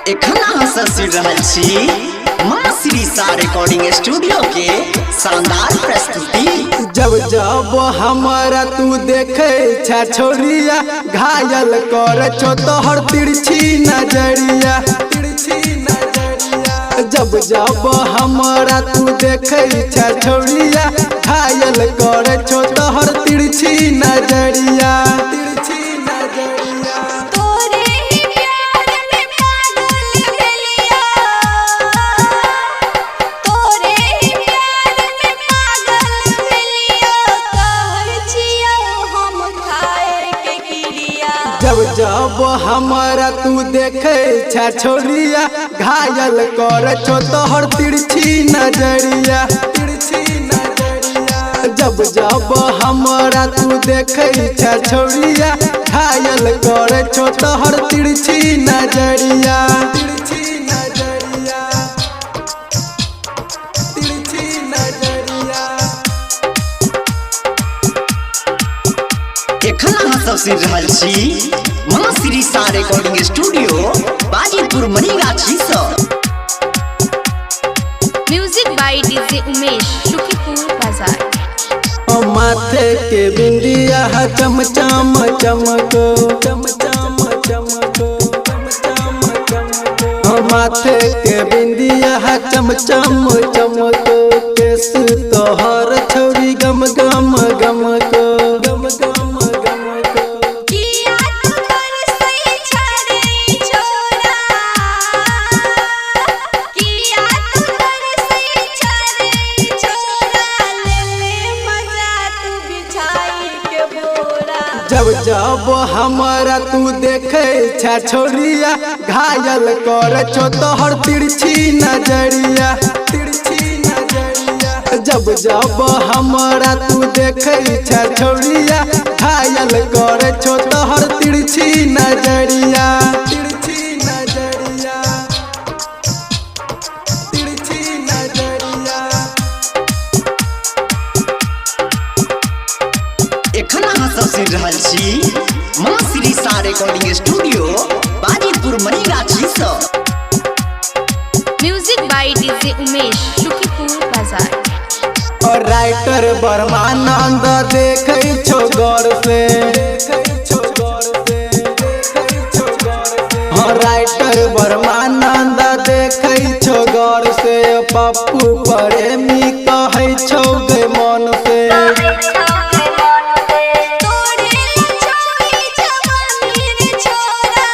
एखन अहाँ सब सुनि रहल छी माँ श्री सा रिकॉर्डिंग स्टूडियो के शानदार प्रस्तुति। जब जब हमरा तू देखे छा छोरिया, घायल कर छो तोहर तिरछी नजरिया, तिरछी नजरिया। जब जब हमरा तू देखे छा छोरिया, घायल कर छो तोहर तिरछी नजरिया, तिरछी नजरिया। तोरे ही प्यार में पागल भेलिया, तोरे ही प्यार में पागल भेलिया, कहै छियौ हम खाए के क्रिया। जब जब हमरा तू देखे छा छोरिया, घायल कर छो तोहर तिरछी नजरिया, तिरछी नजरिया। जब जब हमरा तू देखे छा छोरिया, घायल कर छो तोहर तिरछी नजरिया, तिरछी नजरिया, तिरछी नजरिया। एखन अहाँ सब सुनि रहल छी माँ श्री सा रिकॉर्डिंग स्टूडियो बाजीपुर मनीगाछी सँ। Music by DJ Umesh, Sukhipur बाजार। ओ माथे के बिंदिया चम चम चमको, चम चम चमको, चम चम चमको। ओ माथे के बिंदिया चम चम चमको, केस तोहर छौरी गम गम गमको, गम गम गमको। किया तू तरसै छरे छोरा, किया तू तरसै छरे छोरा, ले ले मजा तू बिछाई के बोरा। जब जब हमरा तू देखे छा छोरिया, घायल कर छो तोहर तिरछी नजरिया, तिरछी नजरिया। जब जब हमरा तू देखे छा छोरिया, घायल कर छो तोहर तिरछी नजरिया, तिरछी नजरिया, तिरछी नजरिया। एखन अहाँ सब सुनि रहल छी माँ श्री सा रिकॉर्डिंग स्टूडियो बाजीपुर मनीगाछी सँ। Music by DJ Umesh, Sukhipur बाजार। और राइटर बर्मानंद देखे छो गौर से, और राइटर बर्मानंद देखे छो गौर से, पप्पू प्रेमी कहै छो गे मन से। तोरे लछोई जवानी रे छोरा,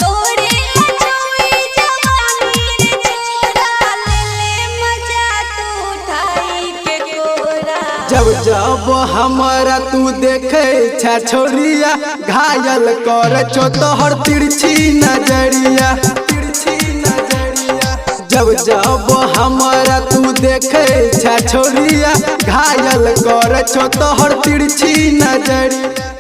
तोरे लछोई जवानी रे छोरा, ले ले मजा तू उठाई के कोरा। जब जब हमरा तू देखे छा छोरिया, घायल कर छो तोहर तिरछी नजरिया, तिरछी नजरिया। जब जब हमरा तू देखे छा छोरिया, घायल कर छो तोहर तिरछी नजरिया।